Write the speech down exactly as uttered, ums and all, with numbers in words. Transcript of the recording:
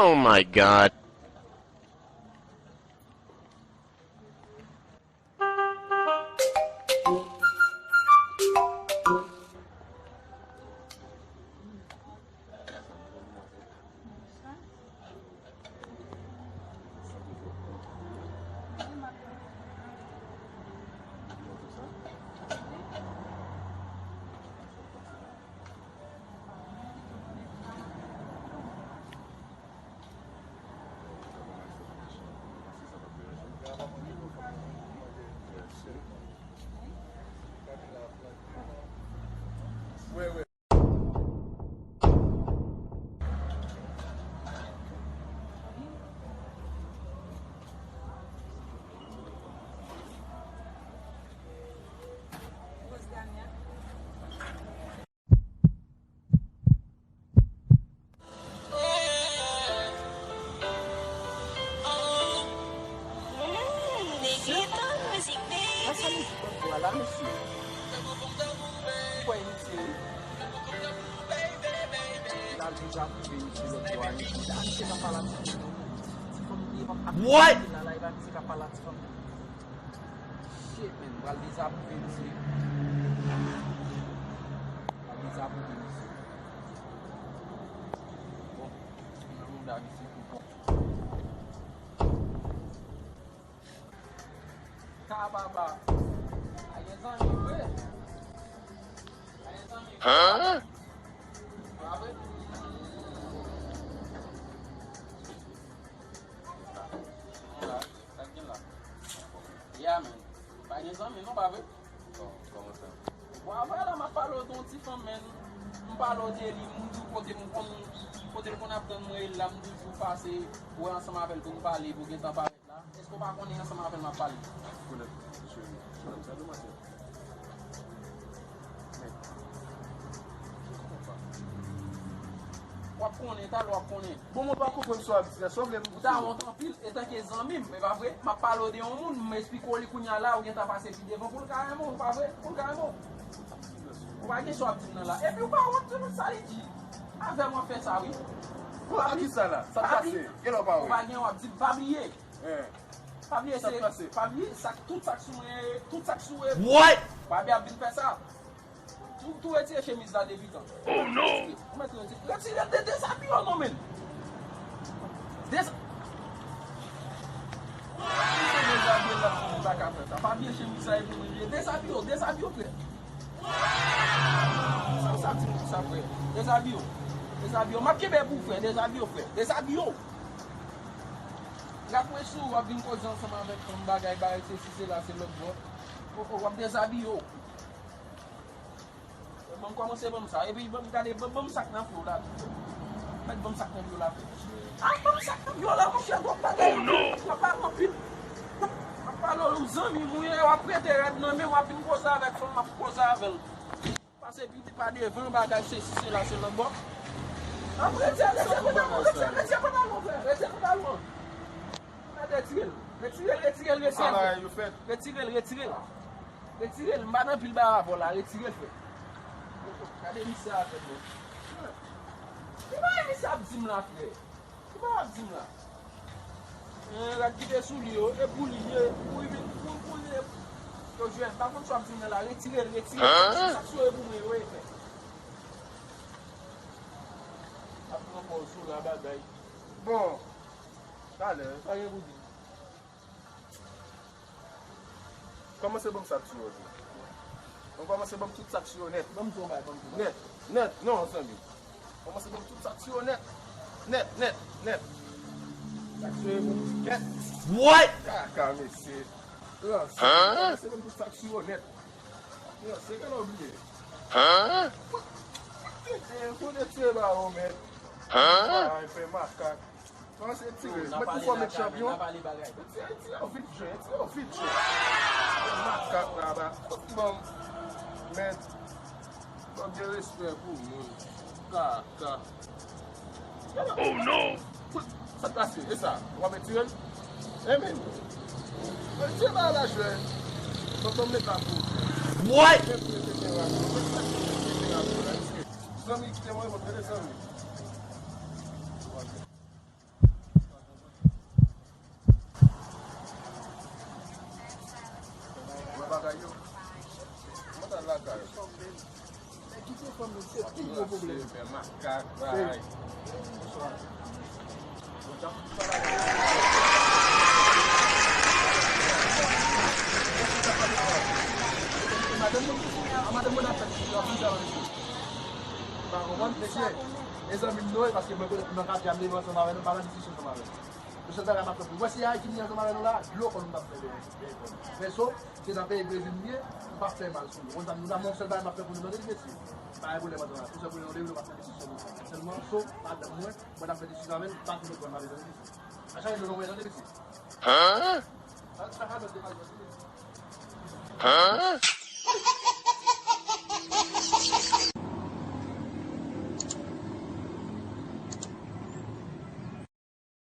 Oh my God. What? Shit, man. Pral dezapwouve misye. Pral dezapwouve misye. Bon, nan mouda misye pou bon. Ka papa. A gen zanmi vre. A gen zanmi vre. Hein? Pa vre? Sa k gen la? Yeah, man. Pa gen zanmi, non, pa vre? Kò-, kòman sa? Bon, avè la, m ap pale w de yon ti fanm, man. M pale w de li, m di w kote m konn, kote l konn ap tann mwen, e la m toujou pase, wè ansanm avè l pou m pale, pou gentan parèt la. Èske w pa konnen ansanm avè l m ap pale? Konnen, cheri. Cheri, sa demanti. W ap konnen, talè w ap konnen. Bon, mwen pa konprann sa w ap di la. Sa w vle m di? Ou ta wont anpil, etanke zanmi m, e pa vre? M ap pale w de yon moun, m esplike w li kounye a la, ou gentan pase pi devan pou l ka renmen w, pa vre? Pou l ka renmen w. Ou pa gen sa w ap di m nan la. Epi ou pa wont, se sa li di. Avè m w ap fè sa, wi. Bon, a ki sa la? Sa pase? Gen lè w pa wè. Ou pa gen, w ap di m, pa bliye. Eh. Pa bliye, se, pa bliye, sa, tout sa k sou mwen, tout sa k sou mwen. What? Pa bliye ap vin fè sa. Tou, tou retire chemiz la depi tan. Oh, non! Ou mèt retire, retire, de, dezabiye w non, men. Deza-, se dezabiye l la, m pa ka fè sa. Pa bliye chemiz la, e pou mwen, dezabiye w, dezabiye w, frè. Sa, sa ti moun sa, frè. Dezabiye w. Dezabiye w. M ap kenbe pou w, frè. Dezabiye w, frè. Dezabiye w. Gad mwen sou ou, w ap vin koze ansanm avèk fanm bagay, bagay, se si, se la, se lòt bò. O, o, w ap dezabiye w. Ban m kòmanse ban m sa. Epi ban m gade, ban, ban m sa k nan pye w la. Mèt ban m sa k nan pye w la, frè. Ah, ban m sa k nan pye w la, monchè, w ap bagay anpil. W ap pale anpil. W ap pale w zanmi m ou ye, w ap rete rèd nan men, w ap vin koze avèk fanm, m ap koze avè l. Pase piti pa devan bagay, se si, se la, se lòt bò. Ap retire, retire pantalon, retire, retire pantalon, frè, retire pantalon. Frè, retire l, retire l, retire l, retire l, frè. Retire l, retire l. Retire l, m pa nan pil bagay avè w la, retire l, frè. Gade misye avè m, non. Ki bagay misye ap di m la, frè? Ki bagay w ap di m la? Eh, rad ki te sou li yo, e pou li ye, pou li vin, pou, pou li ye. Yo jwenn, pa konn sa w ap di m nan la, retire l, retire l. Hein? Sa k sou yo pou mwen, yo, e fè. Ap pran pòz sou la bagay. Bon, talè. Sa gen pou di m? Kòmanse ban m sa k sou yo, tou. Bon, kòmanse ban m tout sa k sou yo nèt. Ban m tou bay, ban m tou bay. Nèt, nèt, non, zanmi. Kòmanse ban m tout sa k sou yo nèt. Nèt, nèt, nèt. Sa k sou yo pou nèt. What? Kaka, mesye. Ranse. Hein? Kòmanse ban m tout sa k sou yo nèt. Ranse, gade w bliye. Hein? Kote tire ba ou, men? Hein? Ay, fè makak. Kòmanse tire. Mwen pou fò met chanpyon. Tire, tire yo vit jwe, tire yo vit jwe. Makak laba. Bon, men, fò gen respè pou moun. Kaka. Oh non! Sa k pase? E sa? W ap tire l? E men. Tire ba la jwe. Bon, bon, met la pou. What? Zanmi, kite mwen, bon, zanmi. Mesye, e zanmi m nou ye, paske mwen konnen nan katye a m leve ansanm avè nou, m pa nan diskisyon ansanm avè nou. Yon sèl bagay m ap fè pou nou. Wè si Ayiti vini ansanm avè nou la, dlo kò nou m t ap fè dèyè, dèyè kò nou. Men so, se nan peyi Brezil m ye, m p ap fè mal sou nou. Konn sa m di nou la, men yon sèl bagay m ap fè pou nou, tande mesye. Pa gen pwoblèm ansanm avè nou. Yon sèl pwoblèm nou leve, nou p ap fè diskisyon nou. Sèlman so, madanm mwen, mwen t ap fè diskisyon avè l, m pa sou lòt bò, m ap fè diskisyon. A chache nou, nou wè, tande mesye. Hein? Sa, sa, sa, sa, sa, sa, sa, sa.